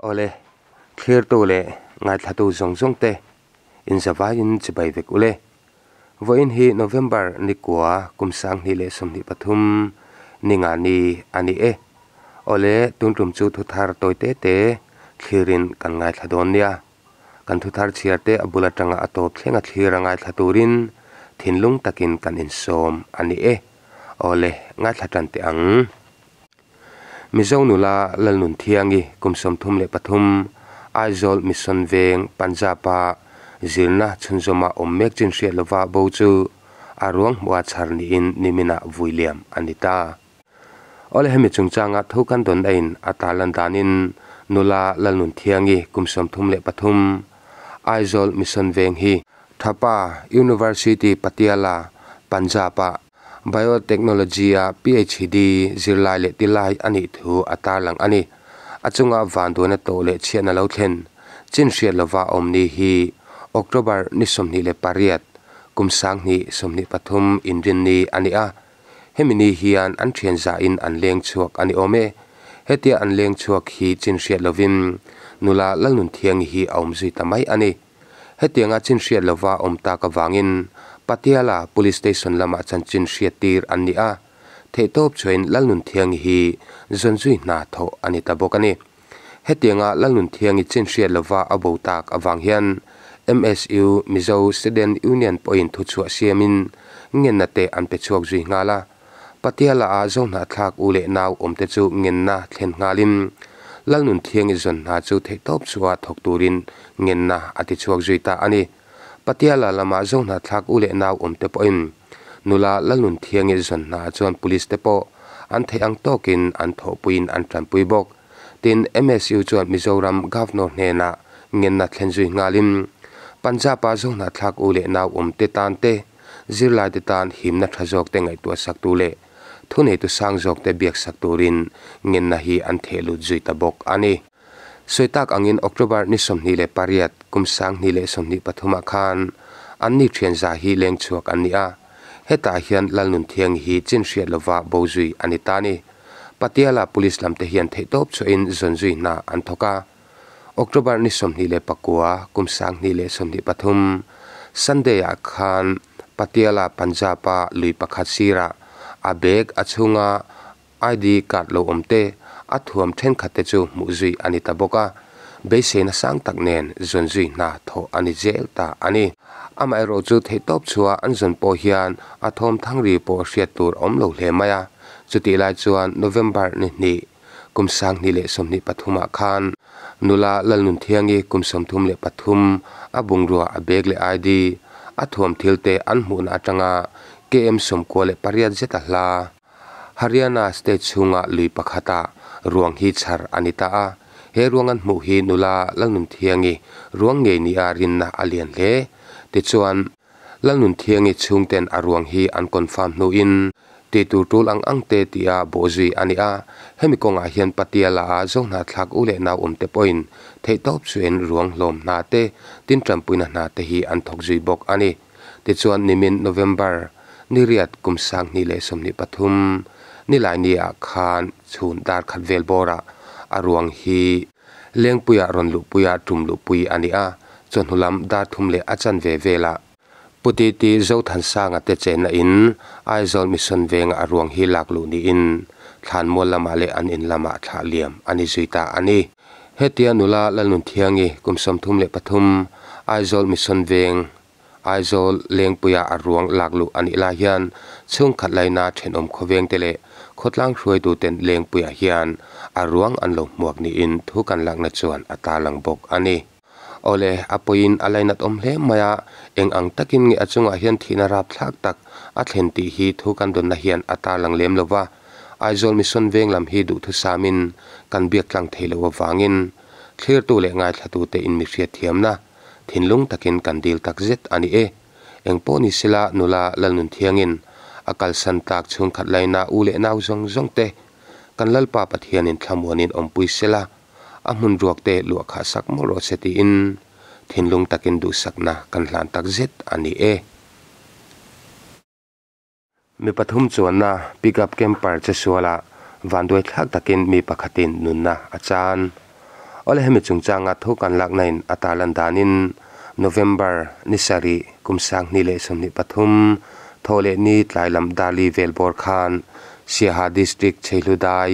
Awle, thlirtu leh ngaithlatu zawng zawng te inzavaiin chibai vek ule. Vawiin hi November ni kua kum 2023 ni nga ni a ni e. Awle, tun tum chu thuthar tawi te te thlirin kan ngaithla dawn nia. Kan thuthar chhiar te a bul atanga a tawp thleng a thlir a ngaithla turin thinlung takin kan insawm a ni e. Awle, ngaithla tan teh ang. Mizo nula Lalnunthiangi kum 33 Aizawl Mission Veng, Punjab-a zirna chhunzawma awm mek chin hriat lova bo chu a ruang hmuha chhar niin niminah vui liam a ni ta. Awle hemi chungchanga thu kan dawn aiin a tarlan danin nula Lalnunthiangi kum 33 Aizawl Mission Veng hi Thapa University Patiala, Punjab-a Biotechnology-a PhD zirlai leh tilai a nih thu a tarlang a ni. A chunga vanduaina tawh leh chhiatna lo thlen chin hriat lova awm ni hi October ni 28 kum 2023 inrinni a ni a. Hemi ni hian an thian zahin an leng chhuak a ni awm e. Hetia an leng chhuak hi chin hriat lovin nula Lalnunthiangi hi a awm zui ta mai a ni. Hetianga chin hriat lova awm tak avangin Patiala Police Station lamah chanchin hriat tir an ni a. Theihtawp chuain Lalnunthiangi hi zawn zui hna thawh a ni ta bawk a ni. Hetianga Lalnunthiangi chin hriat lova a bo tak avang hian MSU, Mizo Student Union pawhin thuchhuah siamin ngenna te an pe chhuak zui nghal a. Patiala a zo hnahthlak u leh nau awm te chu ngenna thlen nghalin Lalnunthiangi zawn hna chu theihtawp chhuah thawk turin ngenna a ti chhuak zui ta a ni. Patiala lama zo hnahthlak u leh nau awm te pawhin nula Lalnunthiangi zawn hna chuan police te pawh an theih ang tawkin an thawhpuiin an tanpui bawk. Tin, MSU chuan Mizoram Governor hnenah ngenna thlen zui nghalin Punjab-a zo hnahthlak u leh nau awm te tan te zirlai te tan himna tha zawk te ngaihtuah sak tu leh thuneitu sang zawk te biak sak turin ngenna hi an theh lut zui ta bawk a ni. Sawi tak angin October ni 28 kum 2023 ah khan an ni thian za hi leng chhuak an ni a. Hetah hian Lalnunthiangi hi chin hriat lova bo zui a ni ta ni. Patiala Police lam te hian theihtawp chhuahin zawn zui hna an thawk a. October ni 29 kum 2023 Sunday ah khan Patiala Punjab-a lui pakhat sirah a bag a chhunga ID card lo awm te a thuam thenkhat te chu hmuh zui a ni ta bawk a. Beiseina sang tak nen zawn zui hna thawh a ni zel ta a ni. Amaherawh chu theihtawp chhuah an zawn pawh hian a thawm thangri pawh hriat tur awm lo hle mai a. Chutih lai chuan November ni hnih kum 2023 ah khan nula Lalnunthiangi kum 33 a bungrua a bag leh ID a thuam thil te an hmuhna atanga KM 98 zet a hla. Haryana state chhunga lui pakhata ruang hi chhar a ni ta a. He ruang an hmuh hi nula Lalnunthiangi ruang ngei ni a rinna a lian hle. Tichuan Lalnunthiangi chhungten a ruang hi an confirm hnuin ti tur tul ang ang te tia bawh zui a ni a. Hemi kawngah hian Patiala a zo hnahthlak u leh nau awm te pawhin theihtawp chuin ruang hlawm hna te tin tanpuina hna te hi an thawk zui bawk a ni. Tichuan nimin November ni riat kum 2023 ni lai ni ah khan chhun dar khat vel bawrah a ruang hi lengpuia rawn luhpuia tum luhpui a ni a. Chawhnu lam dar thum leh a chan ve velah Putiti Zothansanga te chenna in Aizawl Mission Venga a ruang hi lak luh niin thlanmual lamah leh an in lamah thlah liam a ni zui ta a ni. Hetia nula Lalnunthiangi kum 33 Aizawl Mission Veng Aizawl lengpuia a ruang lak luh a nih lai hian chhungkhat laina thenawm khawveng te leh khawtlang hruaitu ten lengpuiah hian a ruang an lo hmuak niin thu kan lakna chuan a tarlang bawk a ni. Awle, a pawiin a lainat awm hle mai a, eng ang takin nge a chungah hian thihna rap thlak tak a thlen tih hi thu kan dawnna hian a tarlang lem lova. Aizawl Mission Veng lam hi duhthusamin kan biak tlang thei lo avangin thlirtu leh ngaithlatu te in mi hriat thiamna thinlung takin kan dil tak zet a ni e. Eng pawh ni sela nula Lalnunthiangin a kalsan tak chhungkhat laina u leh nau zawng zawng te kan Lalpa Pathianin thlamuanin awmpui sela a hmun ruak te luah kha sak mawlh rawh se tiin thinlung takin duhsakna kan hlan tak zet a ni e. Mi pathum chuanna pickup camper che suala vanduai thlak takin mi pakhatin nunna a chan. Awle hemi chungchanga thu kan lakna in a tarlan danin November ni sarih kum 2023 thaw leh ni tlai lam Dali vel bawr khan Siaha District Cheihludai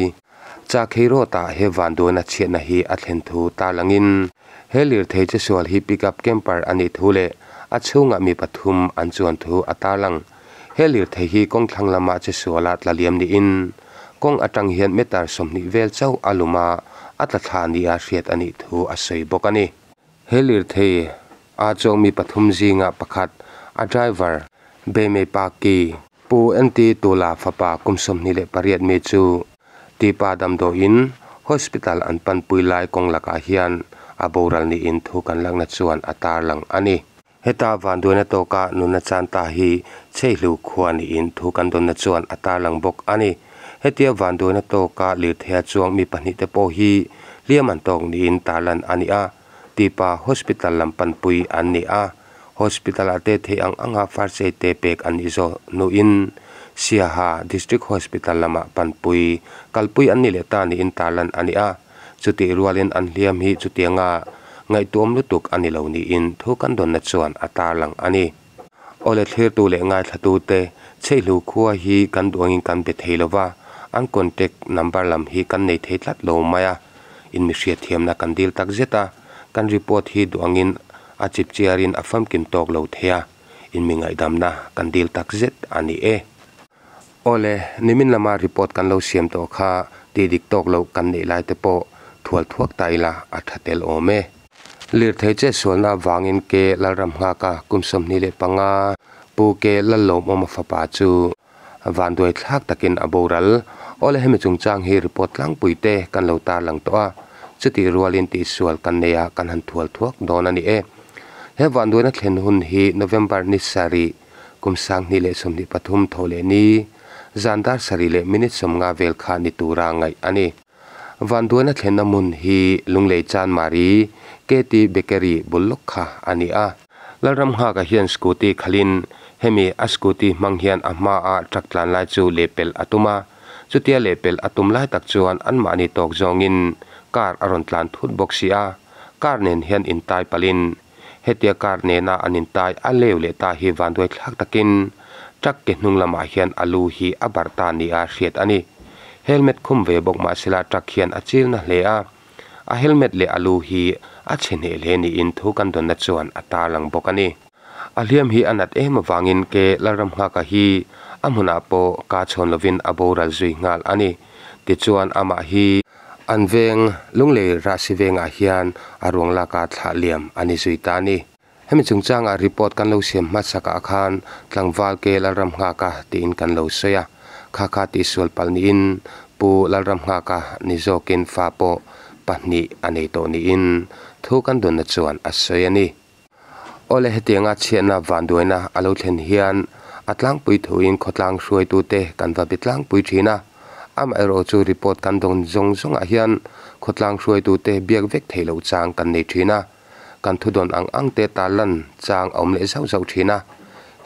Chakhei Road ah he vanduaina chhiatna hi a thlen thu tarlangin he lirthei che sual hi pickup camper a nih thu leh a chhungah mi pathum an chuan thu a tarlang. He lirthei hi kawng thlang lama che suala tla liam niin kawng atang hian meter 20 vel chauh a lum a, a tla thla nia hriat a nih thu a sawi bawk a ni. He lirthei a chuang mi pathum zinga pakhat a driver Beimei Paki Pu NT Tula fapa kum 28 mi chu Tipa damdawiin hospital an panpui lai kawng lakah hian a boral niin thu kan lakna chuan a tarlang a ni. Heta vanduaina tawka nunna chan ta hi Chheihlu khua niin thu kan dawnna chuan a tarlang bawk a ni. Hetia vanduaina tawka lirtheia chuang mi pahnih te pawh hi hliam an tawk niin tarlan a ni a. Tipa hospital lam panpui an ni a. Hospital ah te theih ang anga first aid te pek an nih zawh hnuin Siaha District Hospital lamah panpui kalpui an ni leh ta niin tarlan a ni a. Chutih rualin an hliam hi chutianga ngaihtuam lutuk a ni lo niin thu kan dawnna chuan a tarlang a ni. Awle thlirtu leh ngaithlatute Chheihlu khua hi kan duh angin kan be thei lova, an contact number lam hi kan nei thei tlat lo mai a, in mi hriatthiamna kan dil tak zet a, kan report hi duh angin a chip chiarin a famkim tawk lo thei a, in mi ngaihdamna kan dil tak zet a ni e. Awle, nimin lama report kan lo siam tawh kha tih dik tawk loh kan neih lai te pawh thual thuak ta ila a tha tel awm e. Lirthei che sualna avangin ke Lalram nghaka kum 25 Pu ke Lallawmawma fapa chu vanduai thlak takin a boral. Awle hemi chungchang hi report tlangpui te kan lo tarlang tawh a, chutih rualin tihsual kan nei a kan han thual thuak dawn a ni e. He vanduaina thlen hun hi November ni sarih kum 2023 thaw leh ni zan dar sarih leh minute 50 vel kha ni tura ngaih a ni. Vanduaina thlenna hmun hi Lunglei Chanmari KT Bakery bul lawk kha a ni a. Lalram nghaka hian scooty khalin hemi a scooty hmang hian a hmaa truck tlan lai chu lehpelh a tum a. Chutia lehpelh a tum lai tak chuan anmahni tawk zawngin car a rawn tlan thut bawk si a. Car nen hian intai palhin hetia car nena an intai a leu leh ta hi vanduai thlak takin truck ke hnung lamah hian a lu hi a barh ta nia hriat a ni. Helmet khum ve bawk mahsela truck hian a chilna hle a, a helmet leh a lu hi a chhe hneh hle niin thu kan dawnna chuan a tarlang bawk a ni. A hliam hi a nat em avangin ke Lalram nghaka hi a hmunah pawh ka chhawn lovin a boral zui nghal a ni. Tichuan amah hi an veng Lunglei Rahsi vengah hian a ruang laka thlah liam a ni zui ta a ni. Hemi chungchanga report kan lo siam hmasakah khan tlangval ke Lalram nghaka tiin kan lo sawi a, kha kha tihsual palh niin Pu Lalram nghaka ni zawkin fa pawh pahnih a nei tawh niin thu kan dawnna chuan a sawi a ni. Awle hetianga chhiatna vanduaina a lo thlen hian a tlangpui thuin khawtlang hruaitute kan va be tlangpui thin a, amaherawh chu report kan dawn zawng zawngah hian khawtlang hruaitute biak vek theih loh chang kan nei thin a, kan thu dawn ang ang te tarlan chang a awm leh zauh zauh thin a,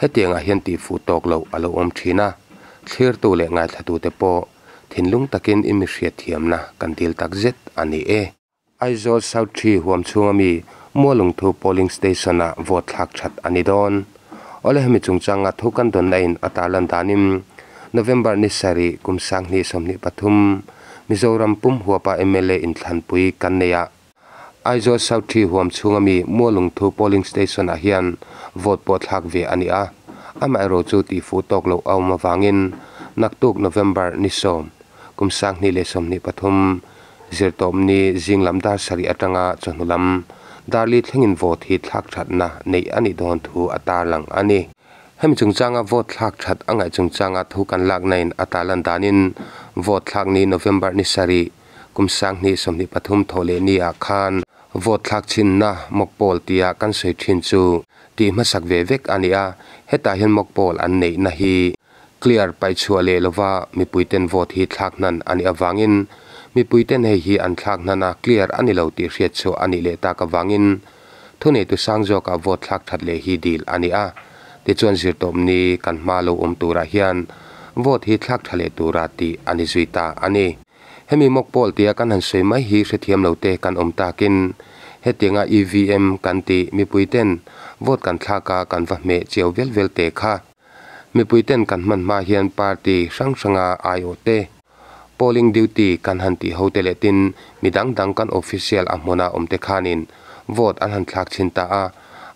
hetiangah hian tihfuh tawk loh a lo awm thin a, thlirtu leh ngaithlatute pawh thinlung takin i mi hriatthiamna kan dil takzet a ni e. Aizawl South Tree huam chhunga mi Mualungthu Polling Station-ah vote thlak that a ni dawn. Awle hemi chungchanga thu kan dawnna in a tarlan danin November ni sarih kum 2023 Mizoram pum huapa mla inthlanpui kan nei a. Aizawl South Tree huam chhunga mi Mualungthu Polling Station-ah hian vote pawh thlak ve a ni a. Amaherawh chu tihfuh tawk loh a awm avangin naktuk November ni 10 kum 2023 Zirtawpni zing lam dar sarih atanga chawhnu lam darli thlengin vote hi thlak thatna neih a nih dawn thu a tarlang a ni. Hemi chungchanga vote thlak that a ngaih chungchanga thu kan lakna in a tarlan danin vote thlak ni November ni sarih kum 2023 thaw leh ni ah khan vote thlak chhinna mock poll tia kan sawi thin chu tih hmasak ve vek a ni a, hetah hian mock poll an neihna hi clear paihchhuah leh lova mipuiten vote hi thlak hnan a nih avangin mipuiten hei hi an thlak hnan a clear a ni lo tih hriatchhuah a nih leh tak avangin thuneitu sang zawkah vote thlak that leh hi dil a ni a. Tichuan zirtawpni kan hma lo awm turah hian vote hi thlak tha leh tura tih a ni zui ta a ni. Hemi mock poll tia kan han sawi mai hi hrethiam lo te kan awm takin hetianga EVM kan tih mipui ten vote kan thlak a kan va hmeh chiau vel vel te kha mipui ten kan hman hma hian party hrang hranga aiawh te polling duty kan han tih ho te leh tin mi dang dang kan official a hmuna awm te khanin vote an han thlak chhin ta a,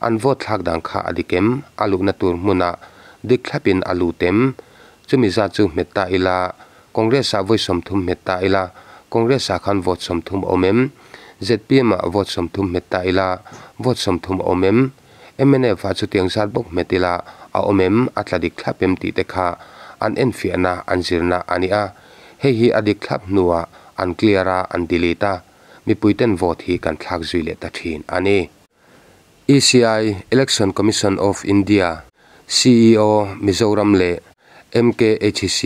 an vote thlak dan kha a dik em? A luhna tur hmunah dik thlapin a lut em? Chumi zat chu hmet ta ila, Congress ah vawi 30 hmet ta ila, Congress ah khan vote 30 a awm em? Zpm ah vote 30 hmet ta ila, vote 30 a awm em? Mnf ah chutiang zat bawk hmet ila, a awm em? A tla dik thlap em tih te kha an enfiahna, an zirna a ni a. Hei hi a dik thlap hnuah an clear a, an delete a, mipui ten vote hi kan thlak zui leh ta thin a ni. ECI, Election Commission of India, CEO, Mizoram leh MKHC,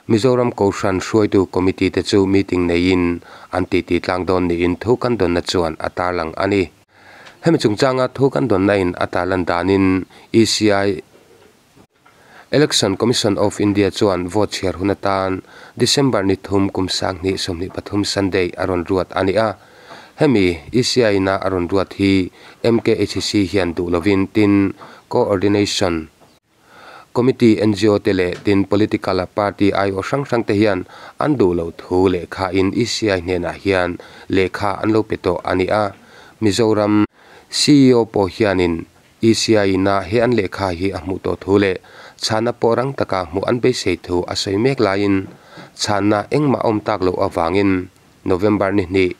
Mizoram Kohhran Hruaitu Committee te chu meeting neiin an titi tlang dawn niin thu kan dawnna chuan a tarlang a ni. Hemi chungchanga thu kan dawnna in a tarlan danin ECI, Election Commission of India chuan vote chhiar hun atan December ni thum kum 2023 Sunday a rawn ruat a ni a. Hemi ECI ina a rawn ruat hi MKHC hian duh lovin tin Coordination Committee NGO te leh tin political party aiawh hrang hrang te hian an duh loh thu lehkha in ECI hnenah hian lehkha an lo pe tawh a ni a. Mizoram CEO pawh hianin ECI ina he an lehkha hi a hmuh tawh thu leh chhana pawh rang taka hmuh an beisei thu a sawi mek laiin chhana engmah awm tak loh awangin November ni hnih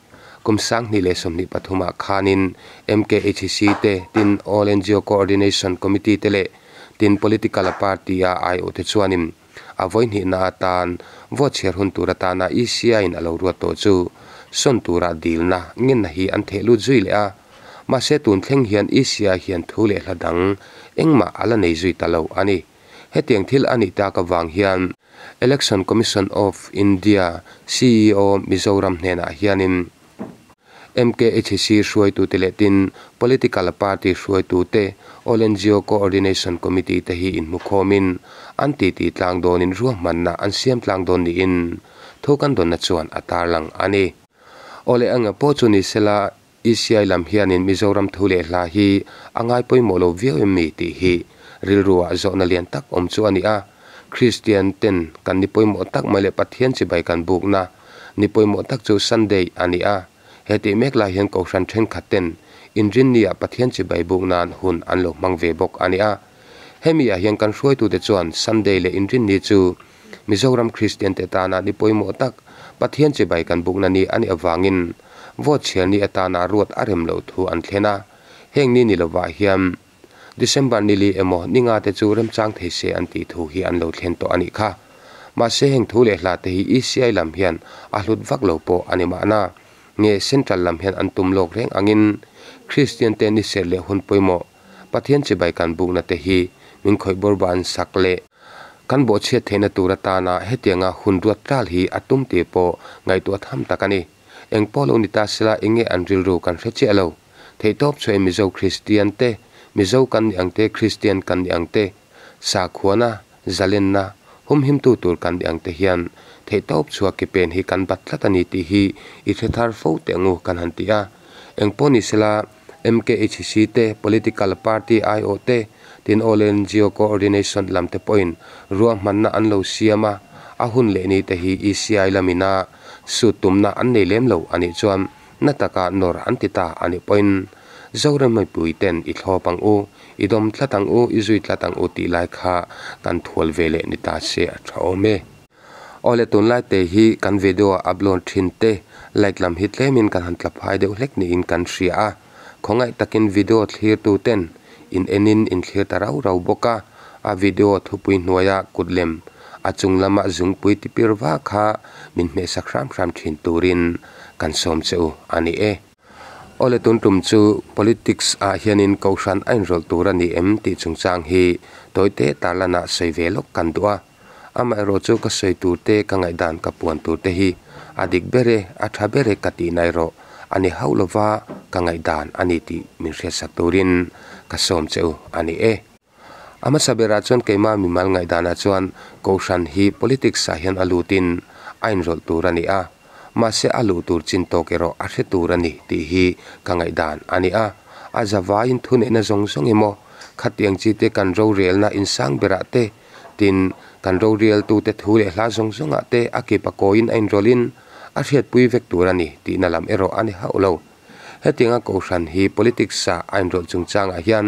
kum 2023 ah khanin MKHC te tin All NGO Coordination Committee te leh tin political party a aiawh te chuanin a vawi hnihna atan vote chhiar hun tur atana ECI in a lo ruat tawh chu sawn tura dilna ngenna hi an theh lut zui leh a. Mahse tun thleng hian ECI hian thu leh hla dang engmah a la nei zui ta lo a ni. Hetiang thil a nih tak avang hian Election Commission of India CEO Mizoram hnenah hianin MKHC hruaitute leh tin political party hruaitute All NGO Coordination Committee te hi inhmukhawmin an titi tlang dawnin ruahmanna an siam tlang dawn niin thu kan dawnna chuan a tarlang a ni. Awle anga pawh chu ni sela ECI lam hianin Mizoram thu leh hla hi a ngai pawimawh lo viau em mi tih hi rilru ah zawhna lian tak awm chu a ni a. Kristian ten kan ni pawimawh tak mai leh Pathian chibai kan bukna ni pawimawh tak chu Sunday a ni a. He tih mek lai hian Kohhran thenkhat ten Inrinni ah Pathian chibai buk nan hun an lo hmang ve bawk a ni a. Hemi ah hian kan hruaitute chuan Sunday leh Inrinni chu Mizoram Kristian te tana ni pawimawh tak Pathian chibai kan bukna ni a nih avangin vote chhiar ni atana ruat a rem loh thu an thlen a. Heng ni ni lovah hian December ni li emaw ni nga te chu remchang thei se an tih thu hi an lo thlen tawh a nih kha. Mahse heng thu leh hla te hi ECI lam hian a hlut vak lo pawh a ni mahna. Nge Central lam hian an tum lawk reng angin Kristian te ni serh leh hun pawimawh Pathian chibai kan bukna te hi min khawih bawrba an sak leh kan bawhchhiat theihna tur atana hetianga hun ruat tral hi a tum tih pawh ngaihtuah tham tak a ni. Eng pawh lo ni ta sela enge an rilru kan hre chiah lo. Theihtawp chhuahin Mizo Kristian te, Mizo kan ni ang te, Kristian kan ni ang te, sakhuana, zalenna, humhimtu tur kan ni ang te hian theihtawp chhuah ke pen hi kan bat tlat a ni tih hi i hre thar fo teh angu kan han ti a. Eng pawh ni sela MKHC te, political party aiawh te, tin All NGO Coordination lam te pawhin ruahmanna an lo siam a, a hun leh ni te hi ECI lamina sut tumna an nei lem lo a nih chuan na taka nawr an ti ta a nih pawhin Zoram mipui ten i thlawp ang u, i dawm tlat ang u, i zui tlat ang u tih lai kha kan thual ve leh ni ta se a tha awm e. Awle tunlai te hi kan video a upload thin te like lam hi tlemin kan han tla phai deuh hlek niin kan hria a. Khawngaih takin video thlir tu ten in enin in thlir ta rau rau bawk a, a video thupui hnuaia kut lem a chung lama zungpui tipir va kha min hmehsak hram hram thin turin kan sawm che u a ni e. Awle tun tum chu politics ah hianin Kohhran a inrawlh tur a ni em tih chungchang hi tawite tarlanah sawi ve lawk kan duh a. Amaherawh chu ka sawi tur te, ka ngaihdan ka puan tur te hi a dik ber e, a tha ber e ka tih na erawh a ni hauh lova ka ngaihdan a ni tih min hriatsak turin ka sawm che u a ni e. A hmasa berah chuan keimah mimal ngaihdanah chuan Kohhran hi politics ah hian a lutin a inrawlh tur a ni a. Mahse a luh tur chin tawk erawh a hre tur a ni tih hi ka ngaihdan a ni a. A zavaiin thuneihna zawng zawng emaw khatiang chi te kan rorelna insang berah te, tin, kan rorialtute thu leh hla zawng zawngah te a kip a kawiin a inrawlhin a hriatpui vek tur a ni tihna lam erawh a ni hauh lo. Hetianga Kohhran hi politics-a a inrawlh chungchangah hian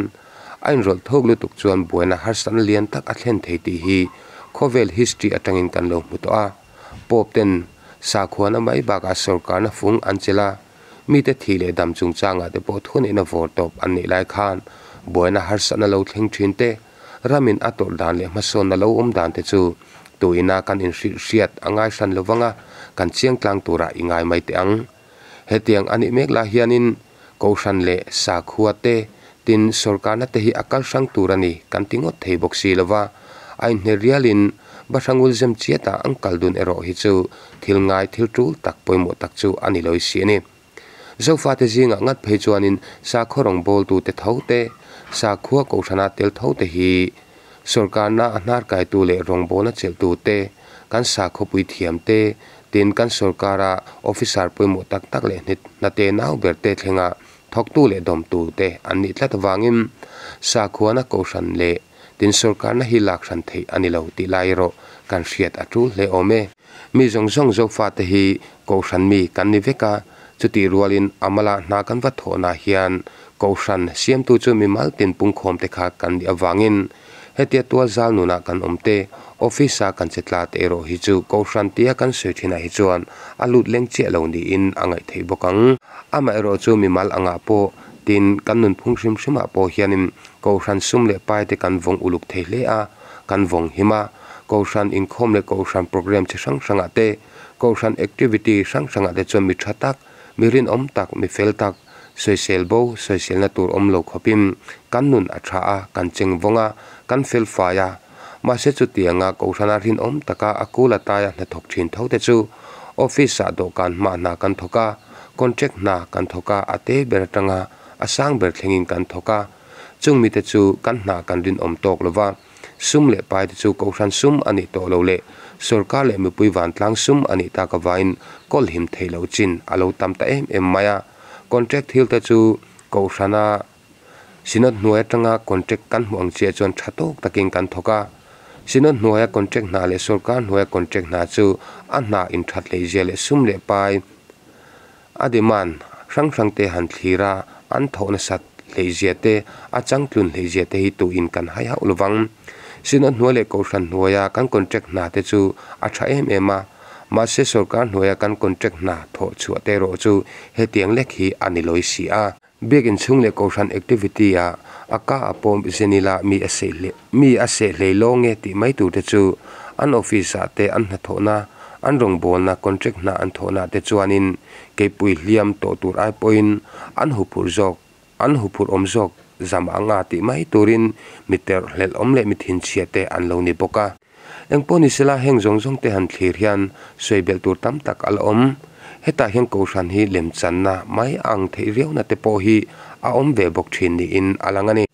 a inrawlh thawk lutuk chuan buaina harsatna lian tak a thlen thei tih hi khawvel history atangin kan lo hmu tawh a. Pope ten sakhuana mai bakah sorkarna fung an chelh a, mite thih leh dam chungchangah te pawh thuneihna vawr tawp an neih lai khan buaina harsatna lo thleng thin te, ramin a tawrh dan leh hmasawnna lo awm dan te chu tuina kan inhrilh hriat a ngai hran lovang a, kan chiang tlang turah i ngai mai teh ang. Hetiang a nih mek lai hianin Kohhran leh sakhua te, tin sorkarna te hi a kal hrang tur a ni kan ti ngawt thei bawk si lova, a inhner rialin Bahrangul zem chiatah an kal dun erawh hi chu thil ngai thil tul tak pawimawh tak chu a ni lawih si a ni. Zofate zingah ngat phei chuanin sakhaw rawngbawltute tho te, sakhua Kohhrana tel tho te hi sorkarna a hnarkaitu leh rawngbawlna chelhtu te, kan sakhawpui thiam te, Tin, kan sorkara officer pawimawh tak tak leh hnate nau ber te thlenga thawktu leh dawmtu te an nih tlat avangin sakhuana kohhran leh tin sorkarna hi lak hran theih a ni lo tih lai erawh kan hriat a tul hle awm e. Mi zawng zawng Zofate hi kohhran mi kan ni vek a, chutih rualin a mala hna kan va thawhna hian kohhran siamtu chu mimal tin pungkhawm te kha kan nih avangin Hetia tual zal nunah kan awm te, office a kan che tla te erawh hi chu Kohhran tia kan sawi thinah hi chuan a lut leng chiah lo niin a ngaih theih bawk ang. Amaherawh chu mimal angah pawh tin kan nunphung hrim hrimah pawh hianin Kohhran sum leh pai te kan vawng uluk thei hle a, kan vawng him a. Kohhran inkhawm leh Kohhran program chi hrang hrangah te, Kohhran activity hrang hrangah te chuan mi tha tak, Mi rinawm tak, mi fel tak, sawisel bo, sawiselna tur awm lo khawpin kan nun a tha a, kan cheng vawng a, kan fel fai a. Mahse chutianga Kohhrana rinawm taka a kul a taia hnathawk thin tho te chu office-ah dawhkan hmah hna kan thawk a, contract hna kan thawk a, a te ber atanga a sang ber thlengin kan thawk a. Chung mite chu kan hna kan rinawm tawk lo va. Sum leh pai te chu Kohhran sum a nih tawh lo leh sorkar leh mipui vantlang sum a nih tak avangin kawl him theih loh chin a lo tam ta em em mai a. Contract thil te chu Kohhrana Synod hnuai atanga contract kan hmuh ang chiah chuan tha tawk takin kan thawk a. Synod hnuaia contract hna leh sorkar hnuaia contract hna chu a hna inthat hleihzia leh sum leh pai A demand hrang hrang te han thlir a, an thawh nasat hleihzia te, a changtlun hleihzia te hi tuin kan hai hauh lovang. Synod hnuai leh Kohhran hnuaia kan contract hna te chu a tha em em a, mahse sorkar hnuaia kan contract hna thawh chhuah te erawh chu hetiang lek hi a ni lawi si a. Biakinn chhung leh Kohhran activity ah a ka a pawm zenila mi a seh hle mi a seh hlei lawng e tih mai tur te chu an office ah te an hnathawhna an rawngbawlna contract hna an thawhna te chuanin keipui hliam tawh tur ai pawhin an huphurh zawk an huphurh awm zawk zam anga tih mai turin mi terh hlelh awm leh mi thinchhia te an lo ni bawk a. Engpawh ni sela heng zawng zawng te han thlir hian sawi belh tur tam tak a la awm. Hetah hian Kohhran hi lemchanna mai a ang theih riauna te pawh hi a awm ve bawk thin niin a lang a ni.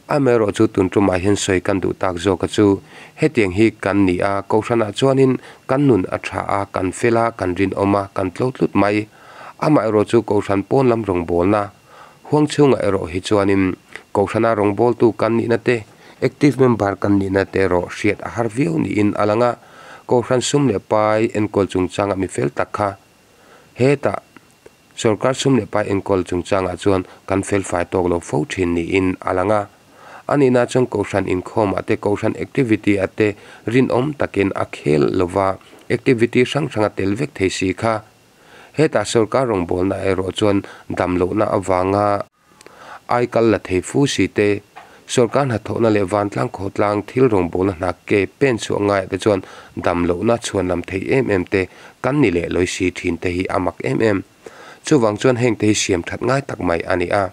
Amaherawh chu tun tumah hian sawi kan duh tak zawka chu hetiang hi kan ni a, Kohhranah chuanin kan nun a tha a, kan fel a, kan rinawm a, kan tlo tlut mai. Amaherawh chu Kohhran pawn lam rawngbawlna Huang chhungah erawh hi chuanin Kohhrana rawngbawltu kan nihna te, active member kan nihna te erawh hriat a har viau niin a lang a. Kohhran sum leh pai enkawl chungchangah mi fel tak kha hetah sorkar sum leh pai enkawl chungchangah chuan kan fel fai tawk lo fo thin niin a lang a. A nihna chuan Kohhran inkhawmah te, Kohhran activity ah te rinawm takin a khel lova activity hrang hranga tel vek thei si kha Hetah sorkar rawngbawlna erawh chuan damlohna avanga aikal la thei fu si te, sorkar hnathawhna leh vantlang khawtlang thil rawngbawlna hna ke pen chhuah ngaiah te chuan damlohna chhuanlam thei em em te kan ni leh lawi si thin te hi a mak em em. Chuvang chuan heng te hi siam that ngai tak mai a ni a.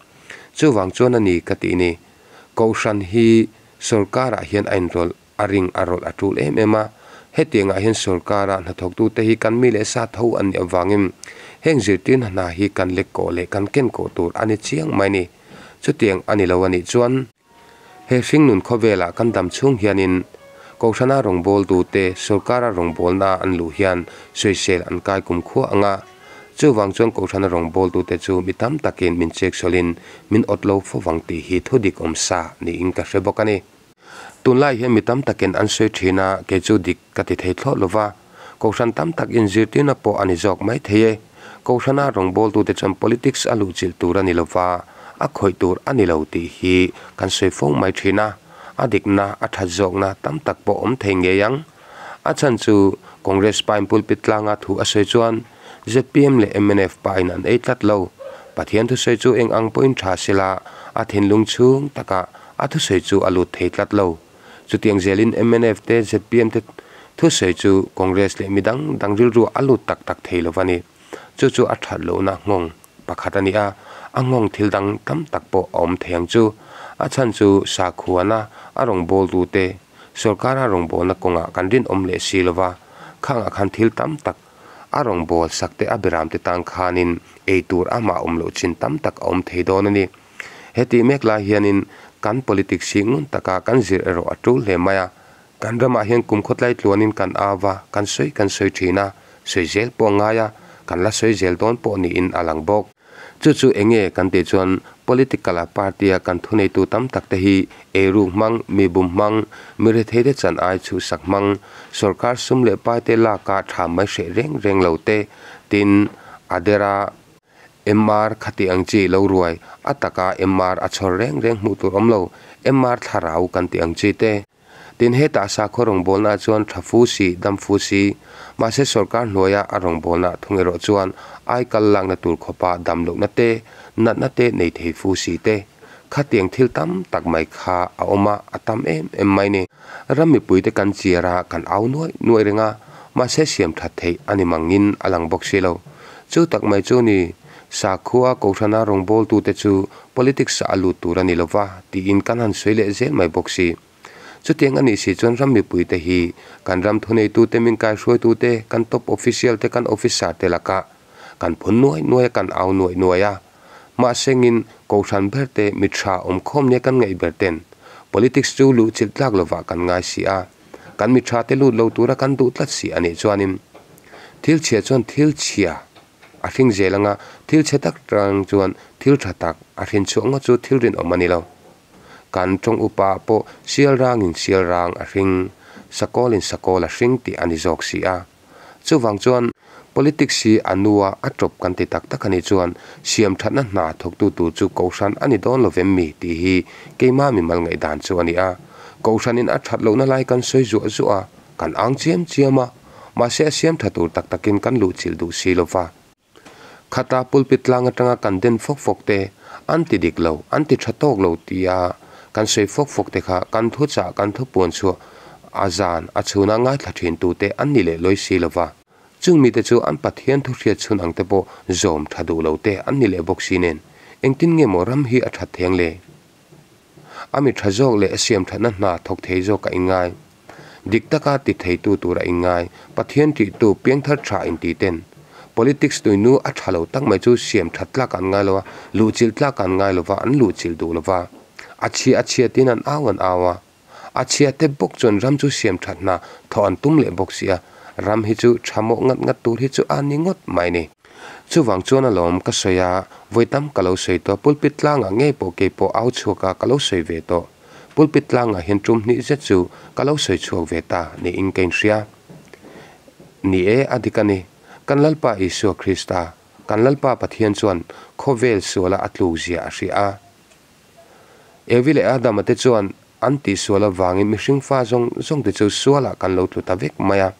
Chuvang chuan a ni ka tih ni. Kohhran hi sorkarah hian a inrawlh A ring a rawlh a tul em em a, hetiangah hian sorkara hnathawktute hi kan mi leh sa tho an nih avangin heng zirtirna hna hi kan lek kawh leh kan ken kawh tur a ni chiang mai ni. Chutiang a ni lo a nih chuan he hringnun khawvelah kan dam chhung hianin Kohhrana rawngbawltute sorkara rawngbawlna an luh hian sawisel an kai kumkhua ang a, chuvang chuan kohhrana rawngbawltute chu mi tam takin min cheksualin min awt lo fo vang tih hi thudik awm sa niin ka hre bawk a ni. Tunlai hian mi tam takin an sawi thin a, kei chu dik ka ti thei thlawt lo va, kohhran tam tak inzirtirna pawh a ni zawk mai thei e. Kohhrana rawngbawltute chuan politics a luhchilh tur a ni lo va, a khawih tur a ni lo tih hi kan sawi fo mai thin a. A dikna, a that zawkna tam tak pawh awm thei ngei ang. A chhan chu Congress pain pulpit tlanga thu a sawi chuan zpm leh mnf pain an ei tlat lo. Pathian thusawi chu eng ang pawhin tha sela a thinlung chhung takah a thusawi chu a lut thei tlat lo. Chutiang zelin mnf te zpm te thusawi chu Congress leh midang dang rilruah a lut tak tak thei lo va ni. Chu chu a that lohna nghawng pakhat a ni a, a nghawng thil dang tam tak pawh a awm thei ang chu. A chhan chu sakhuana a rawngbawltute sorkara rawngbawlna kawngah kan rinawm leh si lo va, khangah khan thil tam tak a rawngbâwl sak te a beramte tân khânin ei tûr amah awm loh chin tam tak a awm thei dâwn a ni. Hetih mêk lai hianin kan politics hi ngun taka kan zir erawh a ṭûl hle mai a. Kan ramah hian kum khawtlai tluanin kan au va, kan sawi kan sawi ṭhîn a, sawi zêl pawh a ngai a, kan la sawi zêl dâwn pawh niin a lang bawk. Chu chu eng nge kan tih chuan political-a party-a kan thuneitu tam tak te hi eiruk hmang, mi bum hmang, mi retheite chan ai chhuhsak hmang, sorkar sum leh paite laka tha mai hreh reng reng lo te, tin, a dera MR khati ang chi lo ruai, a taka MR a chhawr reng reng hmuh tur awm lo, MR thlarau kan tih ang chi te. Tin, hetah sakhaw rawngbawlnaah chuan tha fu si, dam fu si, mahse sorkar hnuaia a rawngbawlnaah thung erawh chuan aikal lakna tur khawpa dam lohna te, natna te nei thei fu si te, khatiang thil tam tak mai kha a awm a, a tam em em mai ni. Ram mipuite kan chiar a, kan au nuai nuai reng a, mahse siam that theih a ni mangin a lang bawk si lo. Chu tak mai chu ni, sakhua Kohhrana rawngbawltute chu politics-ah a lut tur a ni lova tiin kan han sawi leh zel mai bawk si. Chutiang a nih si chuan ram mipuite hi kan ram thuneitute, min kaihruaitute, kan top official te, kan officer te lakah kan phun nuai nuai a, kan au nuai nuai a. Mahsengin Kohhran ber te, mi tha awmkhawm nia kan ngaih ber ten politics chu luh chilh tlak lovah kan ngai si a, kan mi tha te lut lo tura kan duh tlat si a nih chuanin thil chhia chuan thil chhia a hring zel anga thil chhe tak tang chuan thil tha tak a hrin chhuah ngawt chu thil rinawm a ni lo. Kan tawng upa pawh sial rangin sial rang a hring, sakawlin sakawl a hring tih a ni zawk si a. Chuvang chuan politics hi a nua a tawp kan ti tak tak a nih chuan siam thatna hna thawktu tur chu Kohhran a ni dawn lo vem mi tih hi keimah mimal ngaihdan chu a ni a. Kohhranin a that lohna lai kan sawi zuah zuah a, kan ang chiam chiam a, mahse a siam tha tur tak takin kan luhchilh duh si lo va. Khata pulpit tlang atanga kan den fawk fawk te, an ti dik lo, an ti tha tawk lo tia kan sawi fawk fawk te kha kan thuchah, kan thupuan chhuah a zan a chhuna ngaithla thin tute an ni leh lawi si lo va. Chung mite chu an Pathian thu hriat chhun ang te pawh zawm tha duh lo te an ni leh bawk si nen, engtin nge maw ram hi a that theng le? A mi tha zawk leh a siam thatna hna thawk thei zawk a inngai. Dik taka ti theitu tur a inngai. Pathian tihtu piangthar tha inti ten politics tuinu a tha lo tak mai chu siam that tlak an ngai lo a, luhchilh tlak an ngai lo va, an luhchilh duh lo va. A chhia a chhia tin an au an au a. A chhia te bawk chuan ram chu siam that hna thawh an tum leh bawk si a, ram hi chu tha mawh ngat ngat tur hi chu a ni ngawt mai ni. Chuvang chuan alawm ka sawi a, vawi tam ka lo sawi tawh, pulpit tlangah ngei pawh kei pawh au chhuak a ka lo sawi ve tawh. Pulpit tlangah hian tum hnih zet chu ka lo sawi chhuak ve ta niin ka inhria. Ni e, a dik a ni. Kan Lalpa Isua Krista, kan Lalpa Pathian chuan khawvel suala a tluk zia a hria a. Evi leh Adama te chuan an tihsual avangin mihring fa zawng zawng te chu sualah kan lo tlu ta vek mai a.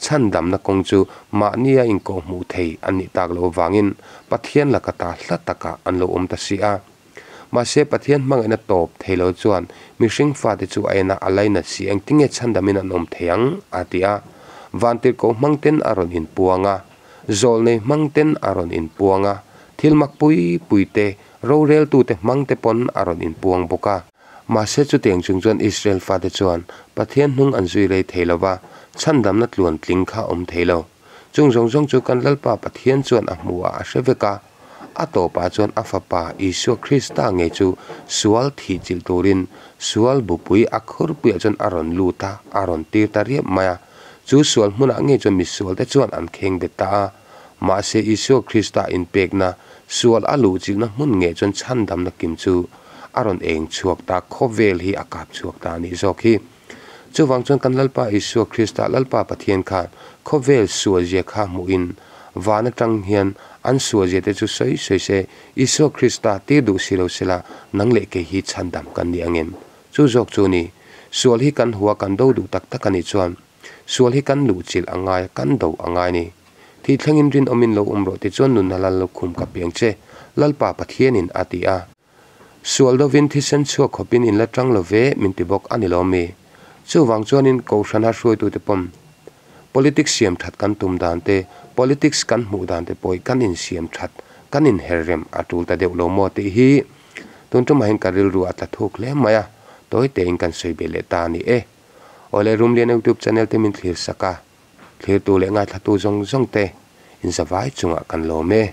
Chhandamna kawng chu mahnia inkawhhmuh thei an nih tak loh avangin Pathian laka ta hla takah an lo awm ta si a. Mahse Pathian hmangaihna tawp thei lo chuan mihring fate chu a en a, a lainat si engtinge chhandamin an awm thei ang? a ti a. Vantirhkoh hmangten a rawn inpuang a, zawlnei hmangten a rawn inpuang a, thil mak pui pui te, roreltute hmangte pawn a rawn inpuang bawk a. Mahse chutiang chung chuan Israel fate chuan Pathian hnung an zui rei thei lo va, chhandamna tluan tling kha awm thei lo. Chung zawng zawng chu kan Lalpa Pathian chuan a hmu a, a hre vek a. A tawpah chuan a Fapa Isua Krista ngei chu sual thihchilh turin sual bupui a khurpuiah chuan a rawn lut a, a rawn tir ta riap mai a. Chu sual hmunah ngei chuan misualte chuan an kheng bet ta a. Mahse Isua Krista inpekna, sual a luhchilhna hmun ngei chuan chhandamna kim chu a rawn eng chhuak ta, khawvel hi a kap chhuak ta a nih zawk hi. Chuvang chuan kan Lalpa Isua Krista, Lalpa Pathian khan khawvel sualzia kha hmuhin van atang hian an sualzia te chu sawi sawi se, Isua Krista tir duh si lo sela nang leh kei hi chhandam kan ni angem? Chu zawk chu ni, sual hi kan hua kan do duh tak tak a nih chuan sual hi kan luhchilh a ngai a, kan do a ngai a ni. Thih thlengin rinawmin lo awm rawh tichuan nunna lal lo khum ka piang che, Lalpa Pathianin a ti a. Sual dovin thisen chhuak khawpin in la tang lo ve min ti bawk a ni lo mi? Chuvang chuanin Kohhrana hruaitute pawm politics siam that kan tum dan te, politics kan hmuh dan te pawh hi kan insiam that, kan inher rem a tul ta deuh lo maw tih hi tun tumah hian ka rilru a tla thuk hle mai a, tawi tein kan sawi belh leh ta a ni e. Awle Rumlian Youtube channel te min thlir sak a, thlirtu leh ngaithlatu zawng zawng te inzavai chungah kan lawm e.